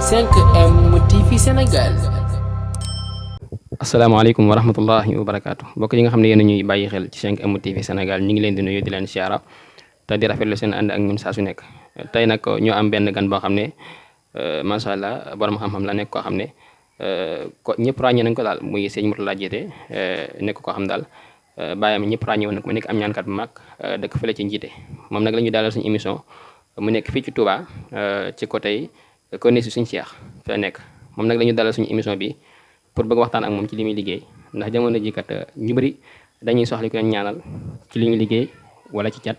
5M TV Sénégal. asalaamaaleykum wa rahmatullahi wa barakaatu mbokk yi nga xam ne yéen a ñuy bàyyi xel ci 5M TV Sénégal ñu ngi leen di nuyu di leen siyaara te di rafetlu seen ànd ak ñun saa su nekk. tey nag ñoo am benn gan boo xam ne macha allah borom xam-xam la nekk koo xam ne ko ñëpp ràññee nañ ko daal muy sëñ Mourtalla Diété nekk koo xam daal bàyyam ñëpp ràññee woon nag mu nekk am ñaankat bu mag dëkk fële ci Njiite moom nag la ñuy dalal suñu émission mu nekk fii ci Touba ci côté Corniche suñu Cheikh fa nekk moom nag la ñuy dalal suñu émission bi pour bëgg waxtaan ak moom ci li muy liggéey ndax jamono ji kat ñu bëri dañuy soxla ku leen ñaanal ci li ñuy liggéey wala ci cat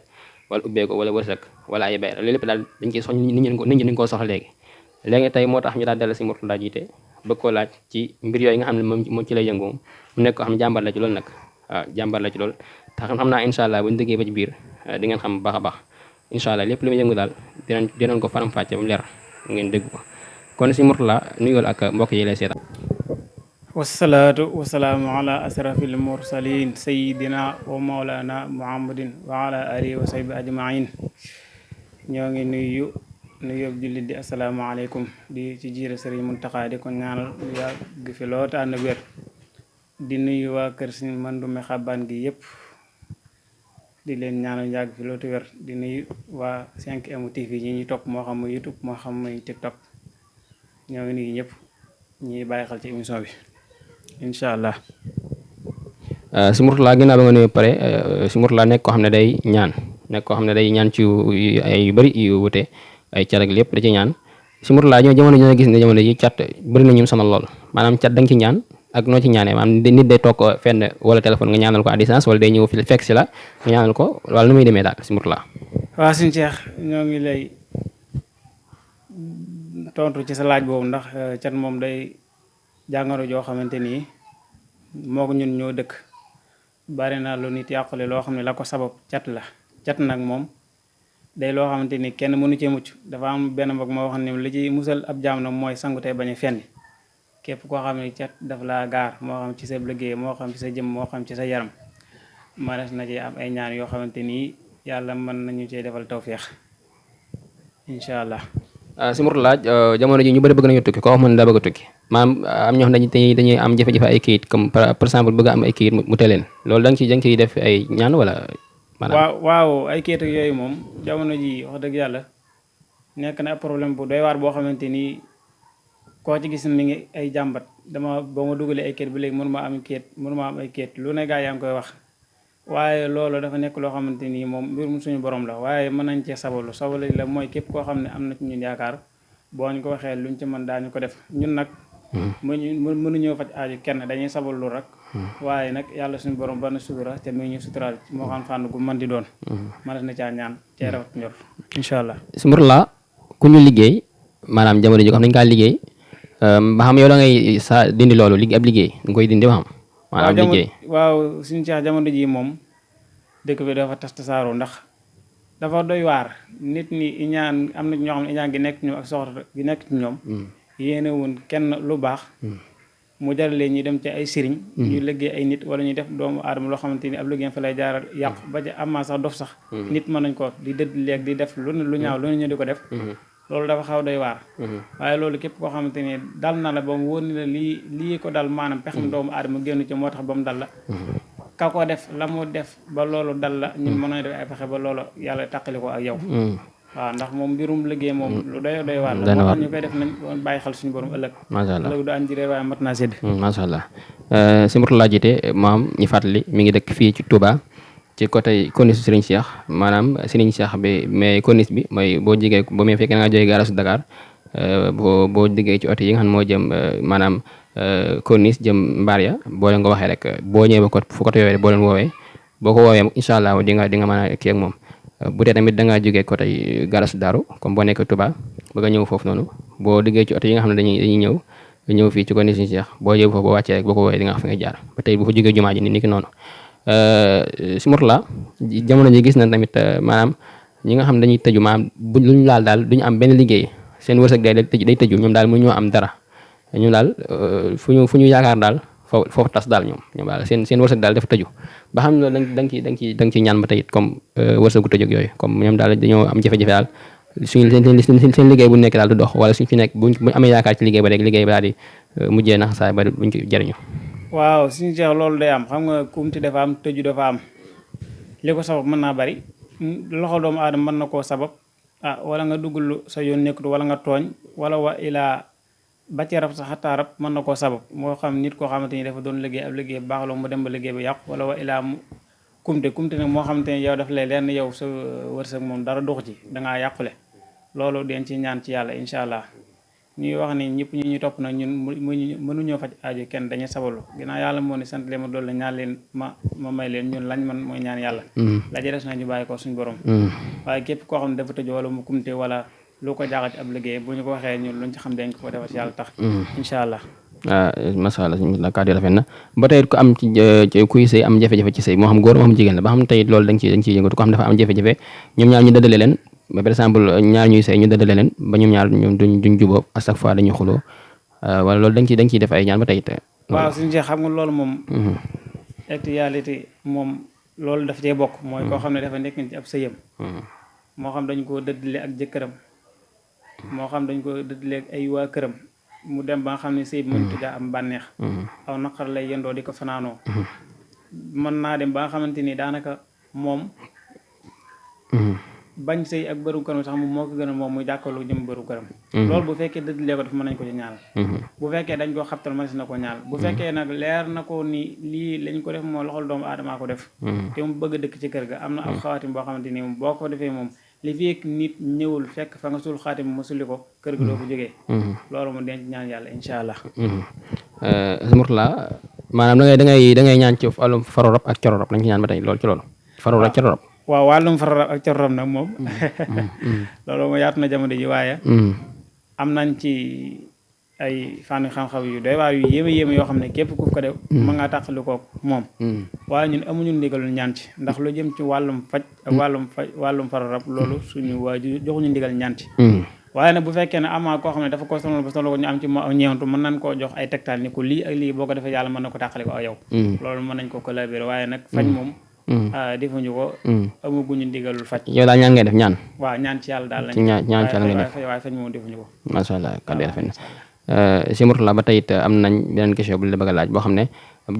wala ubbeeko wala wërsëg wala ay bayra loolu lépp daal dañ ciy sox nit ñi dañ koo soxla léegi tey moo tax ñu daal dalal si Mourtalla Diété bëgg koo laaj ci mbir yooyu nga xam ne moom ci lay yëngu mu nekk koo xam ne jàmbar la ci loolu nag waaw jàmbar la ci loolu tax xam naa incha allah bu ñu déggee ba ci biir di ngeen xam bu baax a baax incha allah lépp lu muy yëngu daal dinañ ko faram-fàcce ba mu leer ngeen dégg ko kon si Mourtalla nuyool ak mbokk yi lay seetaan. wasalaatu wasalaamu ala asrafil mursalin sayidina wa maulana muhammadin wa ala alihi wa sahbi ajmain ñoo ngi nuyu jullit di asalaamaaleykum di ci jiire sëriñ Muntaxa di ko ñaanal lu yàgg fi loo te ànd wér di nuyu waa kër Sëriñ Mandume Xabaan gi yëpp di leen ñaanal yàgg fi loo te wér di nuyu waa 5M TV ñi ñuy topp moo xam muy YouTube moo xam muy TikTok ñoo ngi nuyu ñëpp ñuy bàyyi xel ci émission bi incha allah. si Mourtalla ginnaaw ba nga nuyu pare si Mourtalla nekk koo xam ne day ñaan nekk koo xam ne day ñaan ci ay yu bëri yu wute ay cat ak lépp da ci ñaan si Mourtalla ñoo jamono ñoo gis ne jamono yi cat bëri na ñu sonal lool maanaam cat da nga ci ñaan ak noo ci ñaanee maanaam nit day toog fenn wala téléphone nga ñaanal ko à distance wala day ñëw fi fekk si la nga ñaanal ko wala nu muy demee daal si Mourtalla. waaw suñu Cheikh ñoo ngi lay tontu ci sa laaj boobu ndax cat moom day jàngoro joo xamante ni moo ko ñun ñoo dëkk bari na lu nit yàqule loo xam ne la ko sabab cat la cat nag moom day loo xamante ni kenn mënu cee mucc dafa am benn mbokk moo wax ne li ci musal ab jaam nag mooy sangu tey bañ a fenn képp koo xam ne cat daf laa gaar moo xam ci sa liggéey moo xam ci sa jëm moo xam ci sa yaram manes na ci am ay ñaan yoo xamante ni yàlla mën nañu cee defal tawféex incha allah. si Mourtalla jamono ji ñu bëri bëgg nañu tukki koo xam ne daa bëgg a tukki maanaam am ñoo xam ne dañuy am jafe-jafe ay kayit comme par exemple bëgg am ay kayit mu teel leen loolu da nga ciy def ay ñaan wala. maanaam waaw ay kayit ak yooyu moom jamono ji wax dëgg yàlla nekk na problème bu doy waar boo xamante ni koo ci gis mi ngi ay jàmbat dama ba ma dugalee ay kayit bi léegi mënuma am ay kayit lu ne gaa yaa ngi koy wax waaye loolu dafa nekk loo xamante ni moom mbir mu suñu borom la waaye mën nañ cee sabalu la mooy képp koo xam ne am na ci ñun yaakaar boo ñu ko waxee luñ ci mën daañu ko def ñun nag mënuñoo faj aaju kenn dañuy sabalu rek waaye nag yàlla suñu borom ba na sutura te muy ñu suturaal moo xam fànn gu mën di doon mën na caa ñaan cee rawat ñor incha allah. si Mourtalla ku ñu liggéey maanaam jamono ji ko xam nañ kaa liggéey ba xam yow da ngay sa dindi loolu ab liggéey nga koy dindi ba xam maanaam liggéey waaw suñu Cheikh jamono ji moom dëkk bi dafa tas tasaaroo ndax dafa doy waar nit ñi iñaan am na ñoo xam ne iñaan gi nekk ci ñoom ak soxor gi nekk ci ñoom yéene woon kenn lu baax mu jaralee ñuy dem ci ay sëriñ ñu liggéey ay nit wala ñuy def doomu aadama loo xamante ni ab liggéeyam fa lay jaaral yàqu ba ca amaa sax dof sax nit mën nañ ko di dëdd leeg di def lu ñaaw lu ne ñu di ko def loolu dafa xaw doy waar waaye loolu képp koo xamante ni dal na la ba mu wóor ni la lii ko dal maanaam pexam doomu aadama génn ci moo tax ba mu dal la ka ko def la mu def ba loolu dal la ñun mën nañu def ay pexe ba loolu yàlla tàqali ko ak yow waaw ndax moom mbirum liggéey moom lu doy waar la moo tax ñu koy def nañ bàyyi xel suñu borom ëllëg macha allah ëllëg du añ ji réer waaye mat naa sédd macha allah si Mourtalla Diété maam ñu fàttali mi ngi dëkk fii ci Touba ci côté Corniche Serigne Cheikh maanaam Serigne Cheikh bi mais Corniche bi mooy boo jigee ba muy fekkee nga jógee gaarasu Dakar boo diggee ci oto yi nga xam ne moo jëm maanaam Corniche jëm mbaar ya boo leen ko waxee rek boo ñëwee ba ko fu côté yooyu boo leen woowee boo ko woowee incha allah di nga mën a kii ak moom bu dee tamit da ngaa jógee côté gaarasu Daaru comme boo nekk Touba bëgg a ñëw foofu noonu boo diggee ci oto yi nga xam ne dañuy ñëw fii ci Corniche Serigne Cheikh boo ñëwee foofu boo wàccee rek boo ko woowee di nga xam fi nga jaar ba tey bu fa jógee jumaa ji ni ki noonu si Mourtalla jamono ji gis na tamit maanaam ñi nga xam dañuy tëju maanaam bu luñ laal daal duñu am benn liggéey seen wërsëg day tëju ñoom daal mënuñoo am dara ñoom daal fu ñu yaakaar daal foofu tas daal ñoom daal seen wërsëg daal dafa tëju ba xam ne loolu da nga ci ñaan ba tey it comme wërsëgu tëju yooyu comme ñoom daal dañoo am jafe-jafe daal seen liggéey bu nekk daal du dox wala suñ fi nekk buñ amee yaakaar ci liggéey ba rek liggéey ba daal di mujjee nax saay ba buñ ci jëriñu. waaw suñu Cheikh loolu day am xam nga kumti dafa am tëju dafa am li ko sabab mën naa bari loxo doomu aadama mën na koo sabab wala nga duggul sa yoon nekkut wala nga tooñ wala wa ilaa ba ci rab sa xataa rab mën na koo sabab moo xam nit koo xamante ni dafa doon liggéey ab liggéey baaxloo mu dem ba liggéey ba yàqu wala wa ilaa mu kumte nag moo xamante ni yow daf lay leen yow sa wërsëg moom dara dox ci dangaa yàqule loolu den ci ñaan ci yàlla incha allah ñuy wax ni ñëpp ñu topp nag ñun mënuñoo faj aajo kenn dañuy sabalu ginnaaw yàlla moo ni sant leen ma doolu la ñaan leen ma may leen ñun lañ man mooy ñaan yàlla la ja des na ñu bàyyi ko suñu borom waaye képp koo xam ne dafa tëj wala mu kumte wala lu ko jaaxal ci ab liggéey bu ñu ko waxee ñun luñ ci xam dañ ko defal ci yàlla tax incha allah masha Allah la kàddu yi rafet na ba tey ko am ci kuy sëy am jafe-jafe ci sëy moo xam góor moo xam jigéen la ba xam tey loolu dañ ciy yëngatu ko xam dafa am jafe-jafe ñoom ñaar ñu dëddale leen ba par exemple ñaar ñuy sëy ñu dëddale leen ba ñoom ñaar ñoom duñ jubóo à chaque fois dañuy xuloo wala loolu dañ ciy def ay ñaan ba tey waaw suñu see xam nga loolu moom actualité moom loolu daf cee bokk mooy koo xam ne dafa nekk ci ab sëyam moo xam dañ ko dëddale ak jëkkëram moo xam dañ ko dëddale ak ay waa këram mu dem ba nga xam ne sëy bi mënut a am bànneex aw naqar lay yendoo di ko fanaanoo mën naa dem ba nga xamante ni daanaka moom bañ sëy ak bëru këram sax moom moo ko gën a moom muy jàkkaarloo jëm bëru këram loolu bu fekkee dëddalee ko def mën nañ ko ci ñaanal bu fekkee dañ koo xabtal mënees na ko ñaanal bu fekkee nag leer na ko ni lii lañ ko def moo loxol doomu aadamaa ko def te mu bëgg a dëkk ci kër ga am na ab xawaatim boo xamante ni moom boo ko defee moom li fekk nit ñëwul fekk fa nga suul xaatim ma sulli ko kër ga doo ko jógee loolu mu denc ñaan yàlla incha allah Mourtalla maanaam da ngay ñaan ci wàllum faru rab ak coro rab lañ ci ñaan ba tey loolu ci loolu faru rab coro rab waaw wàllum faru rab ak coro rab nag moom loolu moo yaatu na jamono ji waaye am nañ ci ay fànn xam-xam yu doy waa yu yéeme yoo xam ne képp ku ko def ma ngaa tàqali ko moom waaye ñun amuñu ndigalul ñaan ci ndax lu jëm ci wàllum faj ak wàllum faru rab loolu suñu waaju joxuñu ndigal ñaan ci waaye nag bu fekkee ne amaa koo xam ne dafa ko sonal ba sonal ko ñu am ci ñeewantu mën nañ koo jox ay tegtal ni ko lii ak lii boo ko defee yàlla mën na ko tàqali ko ak yow loolu mën nañ ko collaborer waaye nag faj moom defuñu ko amaguñu ndigalul faj yow daal ñaan ngay def ñaan waaw ñaan ci yàlla daal lañ ñaan ci yàlla ngay def waaye faj moom defuñu ko masha Allah kàddu rafet na si Mourtalla ba tey it am nañ beneen question bu la bëgg a laaj boo xam ne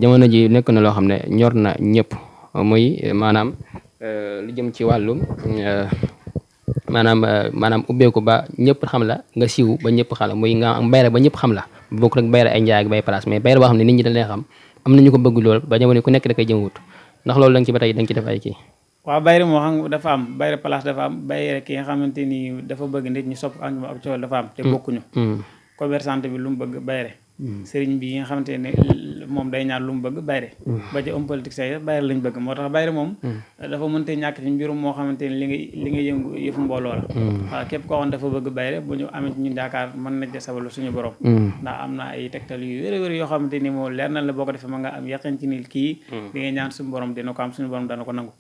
jamono ji nekk na loo xam ne ñor na ñëpp muy maanaam lu jëm ci wàllum maanaam ubbeeku ba ñëpp xam la nga siiw ba ñëpp xam la muy nga am bayra ba ñëpp xam la bokk rek bayra ay njaay ak bay place mais bayra boo xam ne nit ñi dañ lay xam am nañu ko bëgg lool ba jamono ku nekk da koy jëm wut ndax loolu da nga ci ba tey da nga ci def ay kii waaw bayra moo xam dafa am bayra place dafa am bayra ki nga xamante ni dafa bëgg nit ñi sopp ak ñu ab coow dafa am te bokkuñu commerçante bi lu mu bëgg bayre sëriñ bi yi nga xamante ne moom day ñaan lu mu bëgg bayre ba ci homme politique say bayre lañ bëgg moo tax bayre moom dafa mënta ñàkk ci mbirum moo xamante ne li nga yëngu yëfu mbooloo la waaw képp koo xam dafa bëgg bayre bu ñu amee ci ñun yaakaar mën nañ de sabalu suñu borom ndax am na ay tegtal yu wér yoo xamante ni moom leer na la boo ko defee ma nga am yaqin ci ni kii li nga ñaan suñu borom dina ko am suñu borom dana ko nangu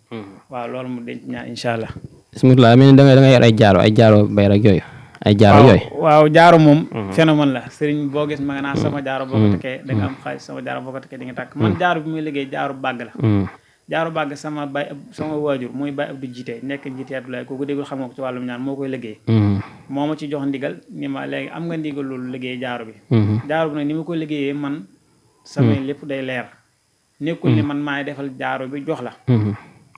waaw loolu mu denc ñaan incha allah bismillah mel ni da nga yor ay jaaro bayre ak yooyu ay jaaro yooyu waaw jaaro moom phénomène la sëriñ boo gis ma nga naan sama jaaro boo ko tekkee da nga am xaalis sama jaaro boo ko tekkee di nga tàkk man jaaro bi muy liggéey jaaro bàgg la jaaro bàgg sama waajur muy Baye Abdou Jiite nekk Jiite Abdoulaye kooku déggul xam nga ko ci wàllum ñaan moo koy liggéey moo ma ci jox ndigal ni ma léegi am nga ndigal loolu liggéey jaaro bi jaaro bi nag ni ma koy liggéeyee man samay lépp day leer nekkul ni man maay defal jaaro bi jox la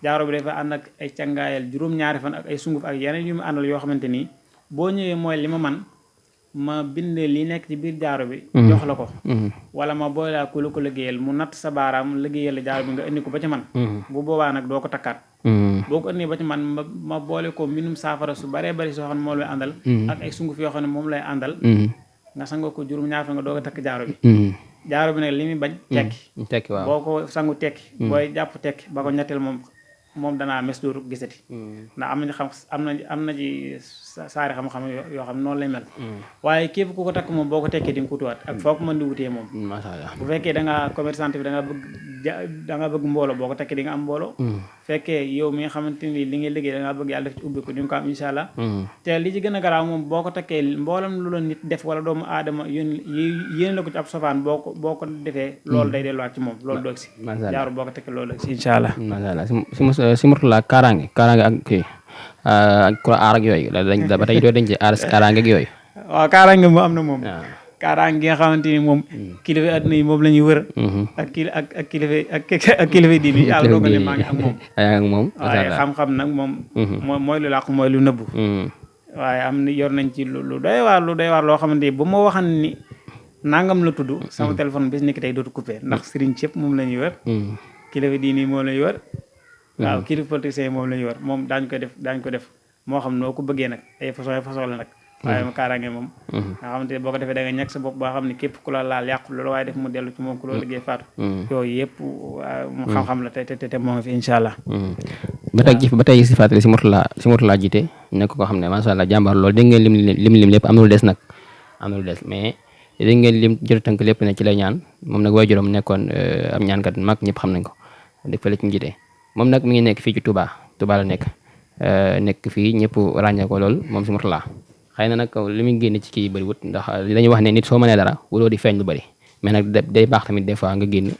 jaaro bi dafa ànd ak ay cangaayal juróom-ñaari fan ak ay sunguf ak yeneen yu mu àndal yoo xamante nii boo ñëwee mooy li ma man ma bind li nekk ci biir jaaro bi jox la ko wala ma boolaa ku la ko liggéeyal mu natt sa baaraam liggéeyal la jaaro bi nga indi ko ba ci man bu boobaa nag doo ko takkaat boo ko indi ba ci man ma boole ko mbindum saafara su baree bari soo xam ne moom lay àndal ak ay sunguf yoo xam ne moom lay àndal nga sangoo ko juróom-ñaar fa nga doog a takk jaaro bi jaaro bi nag li muy bañ tekki waaw boo ko sangu tekki booy jàpp tekki ba ko ñetteel moom danaa mes dooru gisati ndax am na ci saari xam-xam yoo xam noonu lay mel waaye képp ku ko takk moom boo ko tekkee di nga ko tuwaat ak foo ko mën di wutee moom bu fekkee da nga commerçante bi da nga bëgg mbooloo boo ko tekkee di nga am mbooloo fekkee yow mi nga xamante ni li ngay liggéey da nga bëgg yàlla def ci ubbi ko di nga ko am insha allah te li ci gën a garaaw moom boo ko tekkee mboolam lu la nit def wala doomu aadama yéen la ko ci ab sofaan boo ko defee loolu day delluwaat ci moom loolu doog si jaaru boo ko tekkee loolu doog si insha allah si Mourtalla kaaraange ak kii ak ku la aar ak yooyu ba tey doo dañ ci aar kaaraange ak yooyu. waaw kaaraange moom am na moom. waaw kaaraange gi nga xamante ni moom. kilifa adduna yi moom la ñuy wër. ak kilifa diine yi yàlla dogal ne maa ngi ak moom. yaa ngi ak moom. waaye xam-xam nag moom. mooy lu làqu mooy lu nëbbu. waaye am na yor nañ ci lu doy waar loo xamante ni bu ma waxan ni nangam la tudd. sama téléphone bis ni ki tey dootu coupé ndax sëriñ cëpp moom la ñuy wër. kilifa diine yi moom la ñuy wër. waaw kilifa politicien yi moom la ñuy wër moom daañu ko def moo xam noo ko bëggee nag ay façon la nag. waaye ma kaaraange moom. nga xamante ne boo ko defee da nga ñàkk sa bopp boo xam ne képp ku la laal yàqu loolu waaye def mu dellu ci moom ku loolu liggéey faatu. yooyu yëpp mu xam-xam la te moo ngi fi incha allah. ba tey si fàttali si Mourtala jiite nekk ko xam ne macha allah jàmbaar loolu dégg ngeen lim lépp am na lu des nag am na lu des mais dégg ngeen lim jot tënk lépp ne ci lay ñaan moom nag waajuram nekkoon am ñaankat mag ñëpp xam nañ ko dëgg fële ci jiite moom nag mi ngi nekk fii ci Touba la nekk fii ñëpp ràññee ko lool moom si Mourtala xëy na nag li muy génn ci kii bëriwut ndax dañuy wax ne nit soo mënee dara wuloo di feeñ lu bëri mais nag day baax tamit des fois nga génn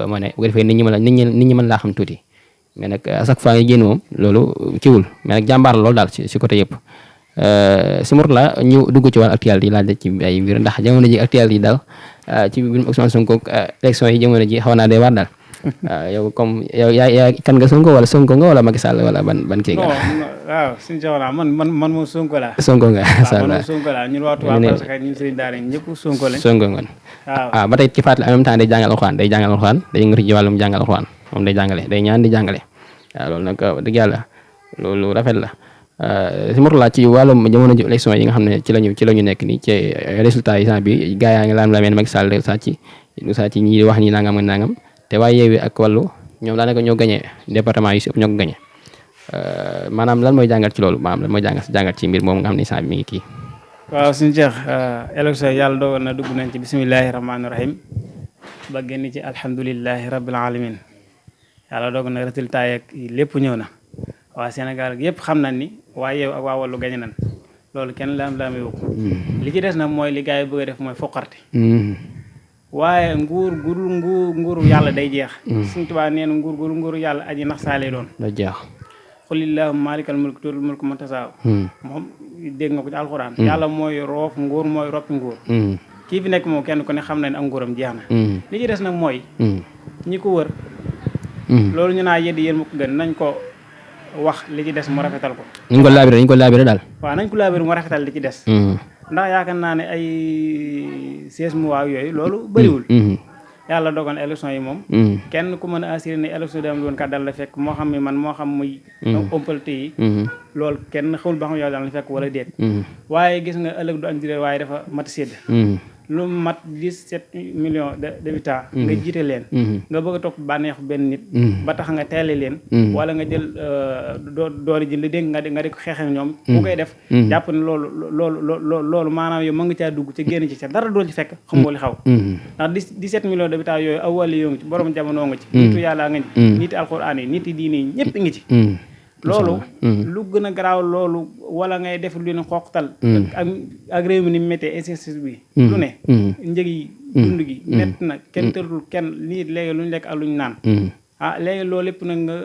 ma ne bu ko defee nit ñi mën laa xam tuuti mais nag à chaque fois nga génn moom loolu ciwul mais nag jàmbaar la loolu daal si côté yëpp si Mourtala ñu dugg ci wàllu actualité yi laaj ci ay mbir ndax jamono ji actualité yi daal ci mbirum Ousmane Sonko élection yi jamono ji xaw naa day waar daal yow comme yaa kan nga Sonko wala Macky Sall wala ban kii nga. waaw suñu jox man moom Sonko laa. Sonko nga waaw man moom Sonko laa ñun waa Touba parce que ñun sëriñ daara ñëpp Sonko lañ. Sonko nga waaw ba tey ci fàttali en même temps day jàngal alxuraan day yëngatu ci wàllum jàngal alxuraan moom day jàngale day ñaan di jàngale waaw loolu nag dëgg yàlla loolu rafet la si Mourtala ci wàllum jamono ji élection yi nga xam ne ci lañu nekk nii ci résultat yi sant bi gaa yaa ngi laan Macky Sall sàcc ñi wax ñi nangam ak nangam te waaye Yewwi ak Wallu ñoom daanaka ñoo gagné département yi si ëpp ñoo ko gagné maanaam lan mooy jàngat ci loolu maanaam lan mooy jàngat ci mbir moom nga xam ne sant bi mi ngi kii. waaw suñu Cheikh élection yàlla dogal na dugg nañ ci bisimilahi rahmaani rahim ba génn ci alhamdulilahi rabbil alamin yàlla dogal na résultat yeeg lépp ñëw na waa Sénégal yëpp xam nañ ni waa Yewwi ak waa Wallu gagné nañ loolu kenn laam-laame wu ko li ci des nag mooy li gars yi bëgg a def mooy foqarte waaye nguuru yàlla day jeex. Sëñ Tuubaa nee na nguuru yàlla aji nax saa lay doon. day jeex. xulillahumma maalikal mulki tuutil mulka man tasaaw. moom dégg nga ko ci alxuraan. yàlla mooy roof nguur mooy roppi nguur. kii fi nekk moom kenn ku ne xam na ne ak nguuram jeex na. li ci des nag mooy. ñi ko wër. loolu ñu naa yeddi yéen mu ko gën nañ ko wax li ci des mu rafetal ko. nañ ko laabire daal. waaw nañ ko laabire mu rafetal li ci des. ndax yaakaar naa ne ay 16 mois yooyu loolu bëriwul. yàlla dogal na élection yi moom. kenn ku mën a assuré ne élection dem woon kat dal la fekk moo xam ne man moo xam muy. ëmpalte yi. loolu kenn xawul ba xam yow dal la fekk wala déet. waaye gis nga ëllëg du añ diré waaye dafa mat sédd. lu mat 17 millions d'habitants nga jiite leen. nga bëgg a topp bànneexu benn nit. ba tax nga teele leen. wala nga jël doole ji li dégg nga di ko xeexee ñoom. ku koy def. jàpp ne loolu maanaam yow mën nga caa dugg ci génn ci ca dara dool ci fekk xamoo li xaw. ndax 17 millions d'habitants yooyu aw wàllu yoo ngi ci borom jamono nga ci. nitu yàlla nga ci. niti alxuraan yi niti diine yi ñëpp ngi ci. loolu lu gën a garaaw loolu wala ngay def lu ne xooqtal ak réew mi ni méttee injustice bi lu ne njëg yi dund gi mett na kenn tëratul kenn lii léegi lu ñu lekk ak lu ñu naan léegi loolu lépp nag nga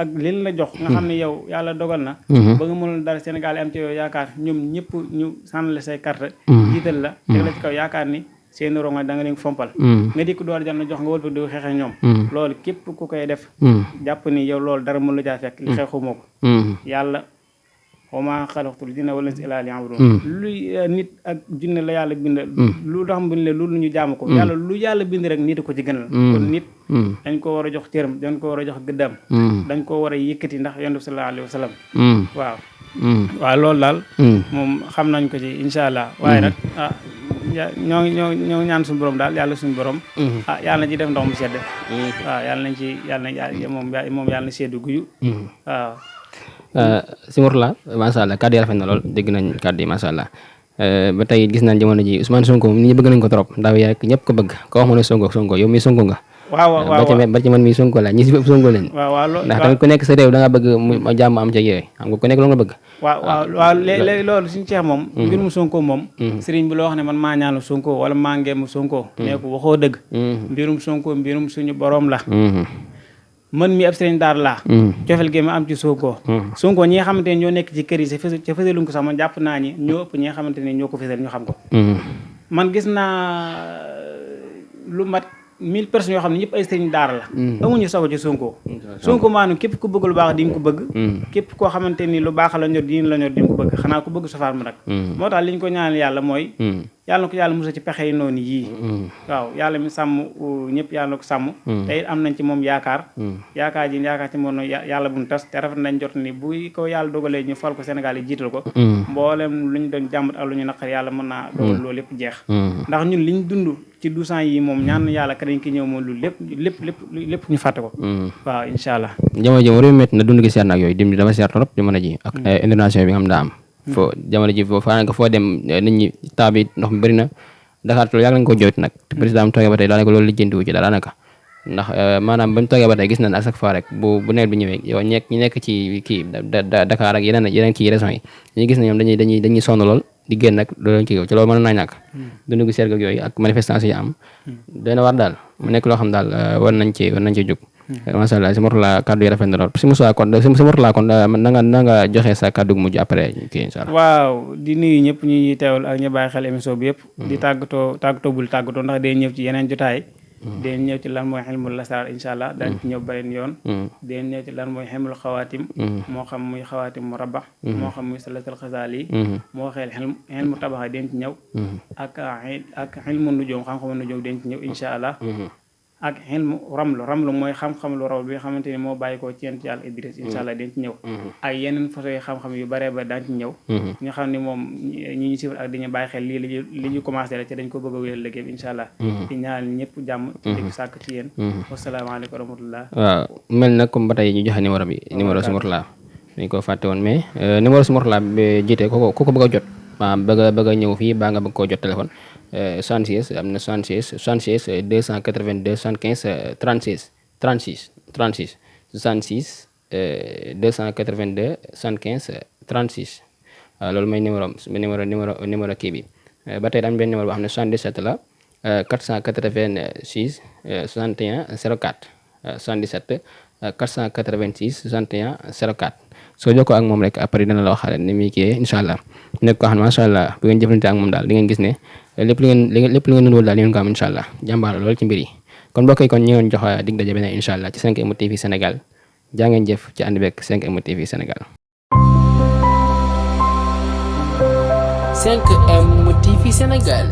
ak leen la jox nga xam ne yow yàlla dogal na ba nga mënul dara Sénégal yi am ci yow yaakaar ñoom ñëpp ñu sànnale say carte jiital la teg la ci kaw yaakaar ni seen rongo da nga leen fompal nga dikk door jàll na jox nga wëlba di xeexe ñoom loolu képp ku koy def jàpp ni yow loolu dara mën la jaa fekk li xeexu moo ko yàlla wa maa xalaqtul jinna wal insa illaa liya'buduun luy nit ak jinne la yàlla bind lu tax bind le loolu ñu jaamu ko yàlla lu yàlla bind rek nit ko ci gënal kon nit dañ ko war a jox cëram dañ ko war a jox gëddam dañ ko war a yëkkati ndax yonent bi sallallahu alayhi wa sallam waaw loolu daal moom xam nañ ko ci insha allah waaye nag ñoo ngi ñaan suñu borom daal yàlla suñu borom yàlla na ci def ndox mu sedd waaw yàlla nañ ci moom yàlla na seddu guyu waaw si Mourtala macha allah kàddu yi rafet na lool dégg nañ kàddu yi macha allah ba tey gis nañ jamono ji Ousmane Sonko nit ñi bëgg nañ ko trop ndaw yaa ñëpp ko bëgg ko wax mu ne Sonko yow mi Sonko nga waaw ba ci man mi Sonko la ñi si bëpp Sonko lañ ndax tamit ku nekk sa réew da nga bëgg mu jàmm am ca yooyu xam nga ku nekk loolu nga bëgg waaw léegi loolu suñu ceex moom mbirum Sonko moom sëriñ bi loo wax ne man maa ñaanu Sonko wala maa ngeemu Sonko nee ko waxoo dëgg mbirum Sonko mbirum suñu borom la man mi ab sëriñ daara laa cofeel gi ma am ci Sonko Sonko ñi nga xamante ne ñoo nekk ci kër yi ca fësaluñ ko sax man jàpp naa ñi ñoo ëpp ñi nga xamante ne ñoo ko fësal ñu xam ko man gis naa lu mat 1000 personnes yoo xam ne ñëpp ay sëriñ daara la amuñu sago ci Sonko Sonko maanaam képp ku bëgg lu baax di nga ko bëgg képp koo xamante ni lu baax la ñor di la ñor di nga ko bëgg xanaa ku bëgg safaan mu nag moo tax li ñu ko ñaanal yàlla mooy yàlla na ko yàlla musa ci pexe yi noonu yii waaw yàlla mi sàmm ñëpp yàlla na ko sàmm te it am nañ ci moom yaakaar yaakaar ci moom yàlla bu mu tas te rafet nañ jot ni bu ko yàlla dogalee ñu fal ko Sénégal yi jiital ko mboolem lu ñu doon jàmbat ak lu ñu naqar yàlla mën naa dogal loolu lépp jeex ndax ñun liñ dund ci 12 ans yi moom ñaan yàlla ka dañ ki ñëw moom lu lépp ñu fàtte ko waaw incha allah jamono ji réew métti na dund gi seer na ak yooyu dim dama seer trop jamono ji ak indonation bi nga xam daa am foo jamono ji foo dem nit ñi temps bi ndox mi bëri na Dakar loolu yàgg nañ ko jooytu nag te président mu toogee ba tey daanaka loolu lijjantiwu ci daanaka ndax maanaam bañ toogee ba tey gis nañ à chaque fois rek bu nawet bi ñëwee yow ñi nekk ci kii Dakar ak yeneen kii régions yi ñu gis ne ñoom dañuy sonn lool di génn nag loolu kii ci loolu mën naa ñàkk dund gi seer ak yooyu ak manifestation yi am dana war daal mu nekk loo xam daal war nañ ci jóg masha Allah si Mourtalla kaddu yi rafet na lool si Moussa kon si Mourtalla kon na nga joxe sa kaddu gu mujj après kii incha allah waaw di nuyu ñëpp ñu ñuy teewal ak ñu bàyyi xel émission bi yëpp di tàggatoo bul tàggatoo ndax day ñëw ci yeneen jotaay day ñëw ci lan mooy xilmul lasraar incha allah dañ ci ñëw beneen yoon day ñëw ci lan mooy xilmul xawaatim moo xam muy xawaatim mu rabax moo xam muy salatul xasaal yi moo xeel xilmu tabaxa dañ ci ñëw ak xilmu nujoom xam-xamu nujoom dañ ci ñëw incha allah ak xilmu ramlu mooy xam-xam lu raw bi nga xamante ni moo bàyyi ko ci yent yàlla Idris incha allah dañ ci ñëw ak yeneen façon yi xam-xam yu bare ba daañ ci ñëw ñu xam ne moom ñi ñu sifal ak dañu bàyyi xel li ñu commencé la te dañ ko bëgg a wéyal liggéey bi incha allah di ñaanal ñëpp jàmm ci dëkk sàkk ci yéen wasalaamaaleykum wa rahmatullah waaw mel na comme ba tey ñu joxe numéro si Mourtalla dañ ko fàtte woon mais numéro si Mourtalla bi jiite ku ko bëgg a jot bëgg a ñëw fii baa nga bëgg koo jot téléphone 76 am na 76 282 75 36 76 282 75 36 waaw loolu mooy numéro kii bi ba tey daan benn numéro boo xam ne 77 la 486 61 04 77 486 61 04 soo jokkoo ak moom rek après dina la wax ni muy kii incha allah nekk ko xam ne macha allah bu ngeen jëflante ak moom daal di ngeen gis ne lépp lu ngeen nunwul daal di ngeen ko am incha allah jàmbaar lool ci mbir yi kon mbokk yi kon ñu ngeen jox dig daje beneen incha allah ci 5M TV Sénégal jaa ngeen jëf ci ànd beeg 5M TV Sénégal. 5M TV Sénégal.